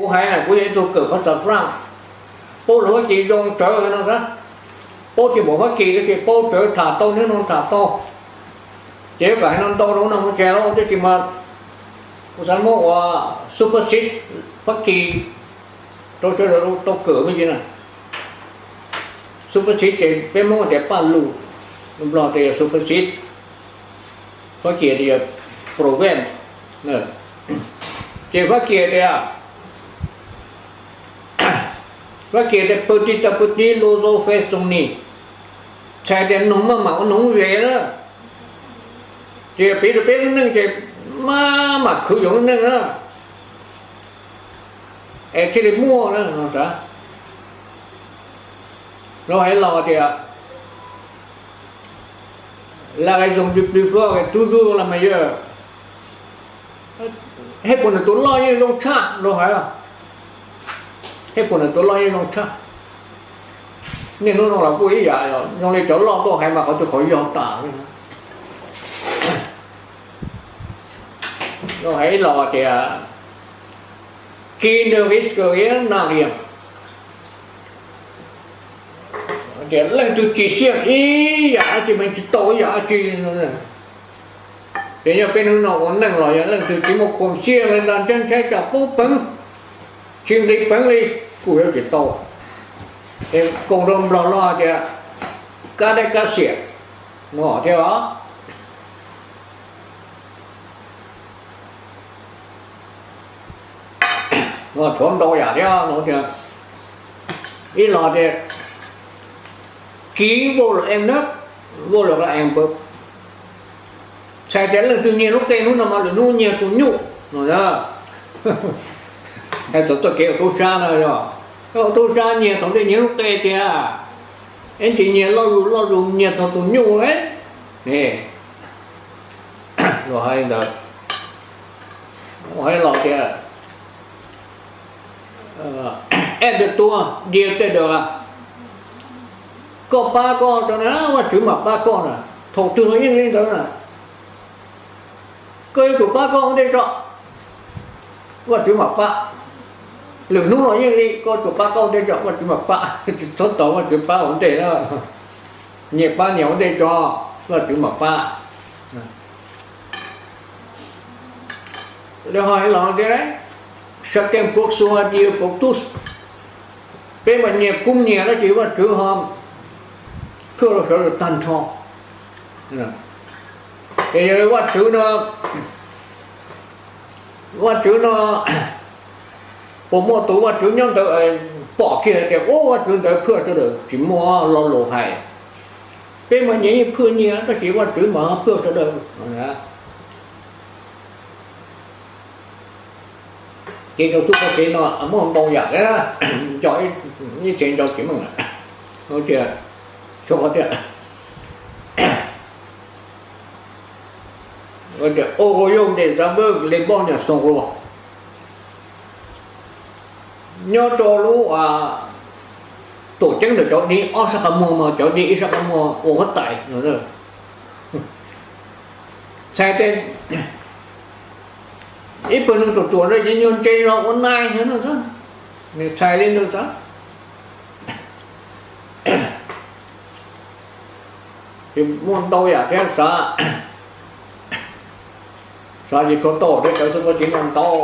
Kuv hais na, kuv yog ib tug kawm phab xav Fab, paub lus Fab Kis zoo tsawv no xav, paub tsis npaum Fab Kis tab sis paub tsawv, tham tau, niaj hnub tham tau. Ces yuav kom hais no ntau rau no mus tsev los twb tsis mas, kuv xav muab ua superset Fab Kis rau sawv daws tau kawm me ntsis na. Superset ces peb Hmoob tias paj lug, Nplog tias yog superset, Fab Kis tias yog proverb. Ces Fab Kis tias, Fab Kis tias pw ti tas pw ti lus zoo fes xoo ni, txhais tias noog maj mam ua noog ze na. Ces piv rau peb lub neej ces maj mam khwv yus lub neej na, es thiaj li muaj na no xav. Lawv hais los tias la raison du plus fort est toujours la meilleure. Hej puas nws tus loj yeej zoo tshaj lawv hais. Hej puas nws tus loj yeej zoo tshaj. Niaj hnub no los kuj ib yam, zoo li cov loj tuaj hais mas qhov twg qhov yog tas li. Lawv hais los tias qui ne risque rien n'a rien. Tias leej twg tsis xiaj ib yam dab tsi mas tsis tau ib yam dab tsi. Ces yog peb hnub no ua neej los yog leej twg tsis muaj khuam xiaj li ntag, ntshai ntshai tsam poob peev, tsis nqis peev li, kuj yuav tsis tau. Es koom rau Nplog los tias kab deb kab xiam no thiab os. Tshuav ntau yam thiab no tias, ib los tias ký vô luật em nấp, vô luật là em nộp, txhais tias leej twg nyiag lub qe hnub no mas lwm hnub nyiag tus nyuj no. Hais txog txoj kev ua tub sab no yog, ua tub sab nyiag thaum ntej nyiag lub qe tiag, es tsis nyiag loj zus loj zus nyiag txog tus nyuj. Luag hais ntawd, hais los tias aide-de-toi, Dieu t'aidera, koj pab koj tso na Vajtswv mam pab koj na. Thaum twg los yeej li ntawd na, koj yuav tsum pab koj ua ntej tso, Vajtswv mam pab. Lwm hnub los yeej li, koj tsum pab koj ua ntej tso, Vajtswv mam pab. Tsis txhob tos Vajtswv pab ua ntej na, nyias pab nyias ua ntej tso, Vajtswv mam pab. Lawv ho hais los tias chacun pour soi, Dieu pour tous, peb mas nyias kub nyias dab tsi Vajtswv ho phwj rau sawv daws tag nrho. Ces yog li Vajtswv no, Vajtswv no puas muaj tus Vajtswv nyob ntawd pom kiag tias ub Vajtswv ntawd phwj sawv daws? Tsis muaj, lo lus hais. Peb mas nyias yeej phwj nyias tab sis Vajtswv mas phwj sawv daws. Ces rau xub pov tsev no muaj ntau yam thiab, nco ib tsev nco tsis meej lawm. Tias tso tias, tias au royaume des aveugles les borgnes sont rois. Nyob rau lub tuam ceeb ntawm cov dig ob sab qhov muag mas cov dig ib sab qhov muag ua huab tais. Txhais tias ib pawg neeg ruam ruam no ces nyuag ntse zog ua nais no xwb, nws txhais li ntawd xwb. Ces muaj ntau yam thiab xav, xav ces tshuav tau thiab cov xub pov tsev no ntau.